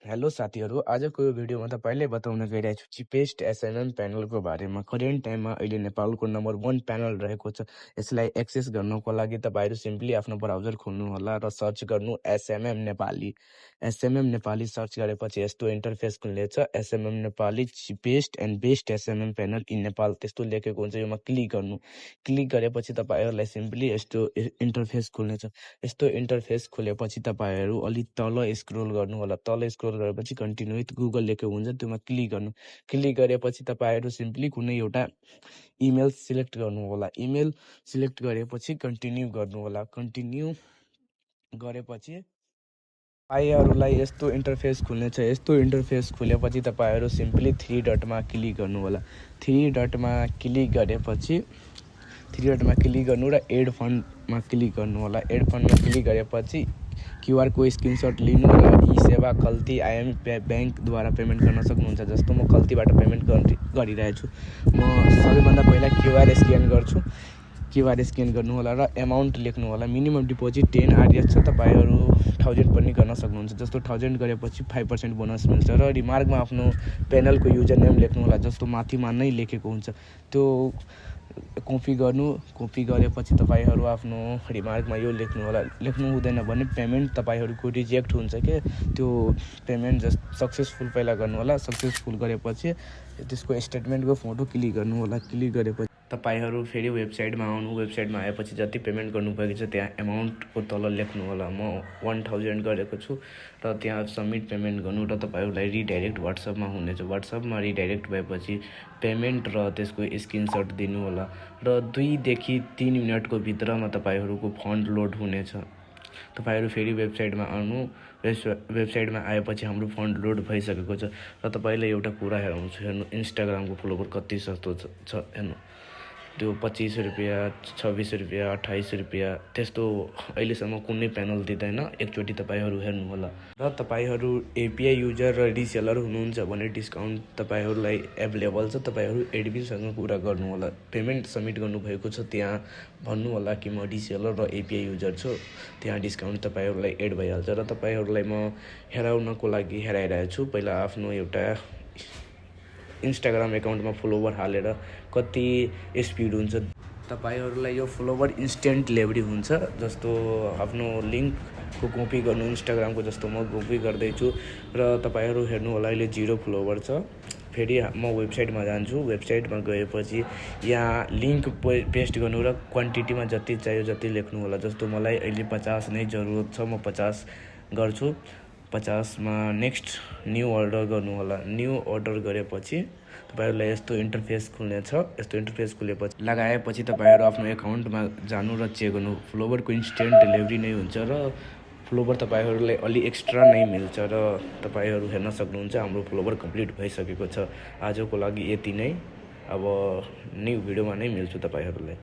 Hello साथीहरू, आजको यो भिडियोमा तपाईँलाई बताउन गइरहेको छु चिपेस्ट एसएमएम प्यानलको बारेमा। करेन्ट टाइममा अहिले नेपालको नम्बर 1 प्यानल रहेको छ। यसलाई एक्सेस गर्नको लागि तपाईँहरू सिम्पली आफ्नो ब्राउजर खोल्नुहोला र सर्च गर्नु SMM Nepali. SMM Nepali search गरेपछि यस्तो इन्टरफेस खुल्नेछ। SMM Nepali cheapest and best SMM panel in Nepal त्यस्तो लेखेको हुन्छ। योमा क्लिक गर्नु। क्लिक गरेपछि तपाईँहरूलाई सिम्पली यस्तो इन्टरफेस खुल्नेछ। यस्तो इन्टरफेस खुलेपछि तपाईँहरू अलि तल स्क्रोल गर्नु होला। तल स्क्रोल गरेपछि कन्टिन्यू विथ गुगल लेखेको हुन्छ, त्योमा क्लिक गर्नु। क्लिक गरेपछि तपाईँहरू सिम्पली कुनै एउटा इमेल सिलेक्ट गर्नु होला। इमेल सिलेक्ट गरेपछि कन्टिन्यू गर्नु होला। कन्टिन्यू गरेपछि तपाईँहरूलाई यस्तो इन्टरफेस खुल्नेछ। यस्तो इन्टरफेस खुलेपछि तपाईँहरू सिम्पली 3 डटमा क्लिक गर्नु होला। 3 डटमा क्लिक गरेपछि 3 डटमा क्लिक गर्नु र एड फन्डमा क्लिक गर्नु होला। एड फन्डमा क्लिक गरेपछि क्युआर को स्क्रिनसट लिनु र ई सेवा खल्ती आइएम ब्याङ्कद्वारा पेमेन्ट गर्न सक्नुहुन्छ। जस्तो म खल्तीबाट पेमेन्ट गरिरहेको छु। म सबैभन्दा पहिला क्युआर स्क्यान गर्छु। क्युआर स्क्यान गर्नु होला र एमाउन्ट लेख्नु होला। मिनिमम डिपोजिट 10 आरएस छ। तपाईँहरू 1000 पनि गर्न सक्नुहुन्छ। जस्तो 1000 गरेपछि 5% बोनस मिल्छ र रिमार्कमा आफ्नो प्यानलको युजर नेम लेख्नु होला। जस्तो माथिमा नै लेखेको हुन्छ त्यो कपी गर्नु। कपी गरेपछि तपाईँहरू आफ्नो रिमार्कमा यो लेख्नु होला। लेख्नु हुँदैन भने पेमेन्ट तपाईँहरूको रिजेक्ट हुन्छ के त्यो पेमेन्ट सक्सेसफुल पहिला गर्नु होला। सक्सेसफुल गरेपछि त्यसको स्टेटमेन्टको फोटो क्लिक गर्नु होला। क्लिक गरेपछि तपाईँहरू फेरि वेबसाइटमा आउनु। वेबसाइटमा आएपछि जति पेमेन्ट गर्नुभएको छ त्यहाँ एमाउन्टको तल लेख्नु होला। म 1000 गरेको छु र त्यहाँ सबमिट पेमेन्ट गर्नु र तपाईँहरूलाई रिडाइरेक्ट वाट्सएपमा हुनेछ। वाट्सएपमा रिडाइरेक्ट भएपछि पेमेन्ट र त्यसको स्क्रिनसट दिनु होला र 2 देखि 3 मिनटको भित्रमा तपाईँहरूको फन्ड लोड हुनेछ। तपाईँहरू फेरि वेबसाइटमा आउनु। वेबसाइटमा आएपछि हाम्रो फन्ड लोड भइसकेको छ र तपाईँलाई एउटा कुरा हेराउँछु। हेर्नु इन्स्टाग्रामको फलोवर कति सस्तो छ हेर्नु। त्यो 25 रुपियाँ, 26 रुपियाँ, 28 रुपियाँ त्यस्तो अहिलेसम्म कुनै प्यानल दिँदैन। एकचोटि तपाईँहरू हेर्नु होला। र तपाईँहरू एपिआई युजर र रिसेलर हुनुहुन्छ भने डिस्काउन्ट तपाईँहरूलाई एभाइलेबल छ। तपाईँहरू एडमिनसँग कुरा गर्नु होला। पेमेन्ट सबमिट गर्नुभएको छ त्यहाँ भन्नु होला कि म रिसेलर र एपिआई युजर छु। त्यहाँ डिस्काउन्ट तपाईँहरूलाई एड भइहाल्छ र तपाईँहरूलाई म हेराउनको लागि हेराइरहेको छु। पहिला आफ्नो एउटा इन्स्टाग्राम एकाउन्टमा फलोवर हालेर कति स्पिड हुन्छ। तपाईँहरूलाई यो फलोवर इन्स्टेन्ट डेलिभरी हुन्छ। जस्तो आफ्नो लिङ्कको कपी गर्नु इन्स्टाग्रामको, जस्तो म कपी गर्दैछु र तपाईँहरू हेर्नु होला अहिले 0 फलोवर छ। फेरि म वेबसाइटमा जान्छु। वेबसाइटमा गएपछि यहाँ लिङ्क पेस्ट गर्नु र क्वान्टिटीमा जति चाहियो जति लेख्नु होला। जस्तो मलाई अहिले 50 नै जरुरत छ, म 50 गर्छु। 50 मा नेक्स्ट न्यू अर्डर गर्नु होला। न्यू अर्डर गरेपछि तपाईँहरूलाई यस्तो इन्टरफेस खुल्नेछ। यस्तो इन्टरफेस खुलेपछि लगाएपछि तपाईँहरू आफ्नो एकाउन्टमा जानु र चेक गर्नु। फ्लोवरको इन्स्टेन्ट डेलिभरी नै हुन्छ र फ्लोवर तपाईँहरूलाई अलि एक्स्ट्रा नै मिल्छ र तपाईँहरू हेर्न सक्नुहुन्छ हाम्रो फ्लोवर कम्प्लिट भइसकेको छ। आजको लागि यति नै। अब न्यू भिडियोमा नै मिल्छु तपाईँहरूलाई।